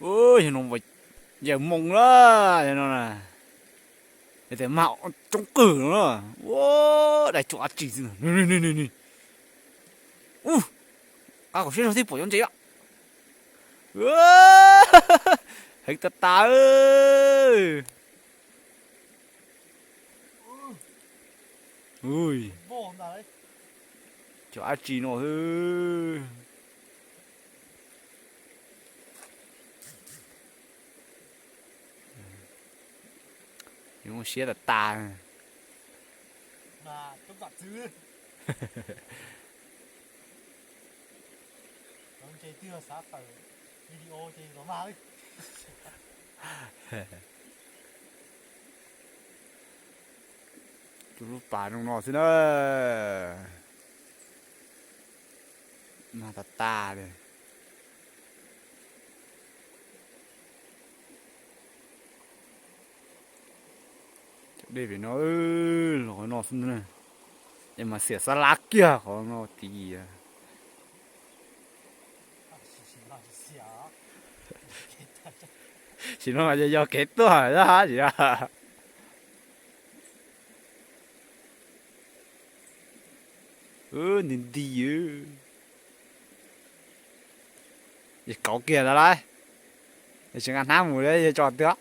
Yog no yawm moo la, yog no na, yog tias mag coob kawg no na. Ua, dai cuag dab tsi xwb. Ub, qab kom siab zog thiab pom cov ntses os. Heev tas tas. Ui, cov dab tsi no xwb. Yuav muaj siab tas tas. Tus lub pas zoo no xwb na. Mag tas tas li. Cov dej pem no, los qhov no xwb na. Es mas xiam xab lab kiag qhov no tiag. Sim no mas yog kev tuaj hab tsis. Nti nti, es kauv kiag ntawd lauj. Es tsis nqa hnab mus li, yog tso twg.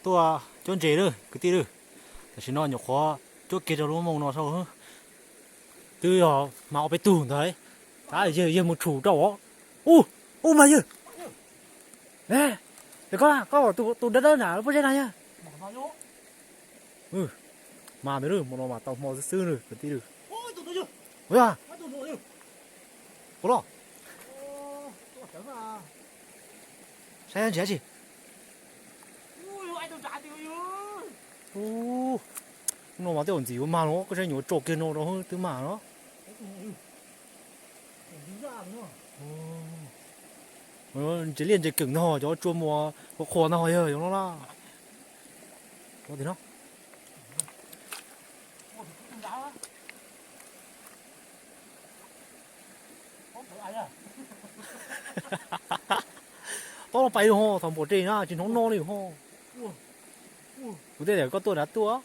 Tuaj cuab ntses lawm kwv tij lawm. Tam sim no nyuam qhuav cuab kiag rau lub moo no sau. Twb yog mas ob peb tug ntag. Tab yawg mus tshum rau os. Ub, ub mas yawg. Koj, koj tus dawb dawb na pob zeb na yawg. Mas ntawd lawm, hmo no mas tau hmo xwb xwb lawm kwv tij lawm. Ua, puas loj? Saib ntsis dab tsi. Ub, no mas tej zaum ntxim yuav mag los koj saib nyuam tso kiag no rau twb mag no. Ntses liaj ntses keem ntag, cov tsua muas qhuav qhuav ntag yog no na. Tob los pais lawm ho, thaum npam res na tsis hnov no li ho. Kuv tej tias koj tuaj nrad tuaj.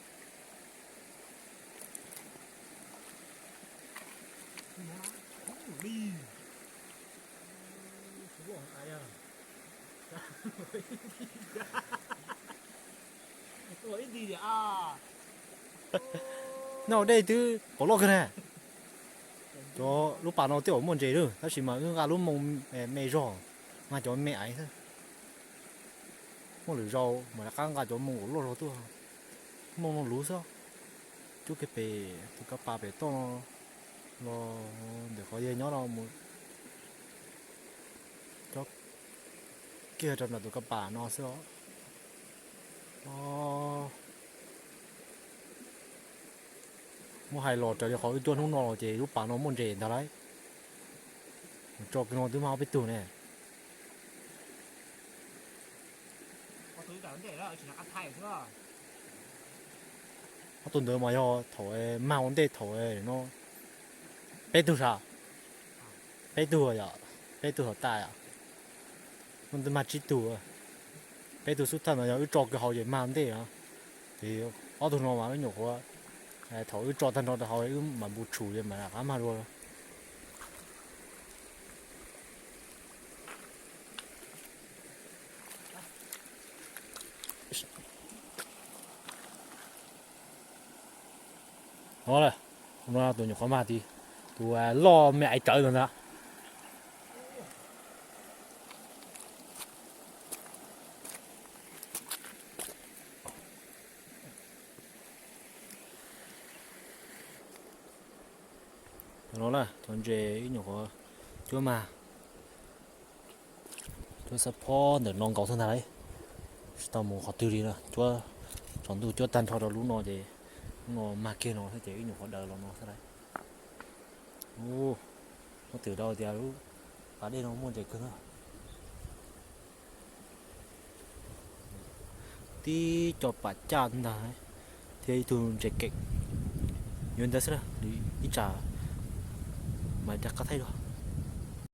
Noj dej twb pom loj kawg na. Cov lub pas no twb muaj ntses lawm tab sis mas wb nqa lub moo me zog, nqa cov me aiv xwb. Muaj lwm zaus mas rov qab nqa cov moo uas loj zog tuaj. Moo no luv xwb. Cub kiag pem tus kab pas pem toj no los ntawm qhov yawg nyob no mus cov kiag rau nram tus kab pas no xwb os. Muab hais los raws li qhov wb cuab hnub no los ces lub pas no muaj ntses ntag lauj. Mus tso kiag no twb mag ob peb tug ne. Ob tug ntawd mas yog thaum mag ua ntej thaum no peb tug sav, peb tug yom, peb tug thaum tas yom, no twb mag tsib tug, peb tug xub thawj no yog wb tso kiag hauv ces mag ntej os. Ces ob tug no mas wb nyuam qhuav, thaum wb tso tag nrho rau hauv wb mam npu tshum ces mam rov qab mag dua. No, tus nyuam qhuav mag tid, tus loj me aiv tsawv ntag ntag. No na, cov ntses ib nyuam qhuav cuab mag, cuab xab phob ntawm no nkaus xwb ntag lauj. Tsis tau mus qhov twg li na, cuab tsaus ntuj cuab tag nrho rau lub no ces lub no mag kiag no xwb ces ib nyuam qhuav daws los no xwb lauj. Ub, muab twm rau tias lub pas dej no muaj ntses kawg na. Tib co pam caj ntag thiab ib tug ntses keem. Yuav ntawd xwb, ib tsam mam rov qab thaij dua.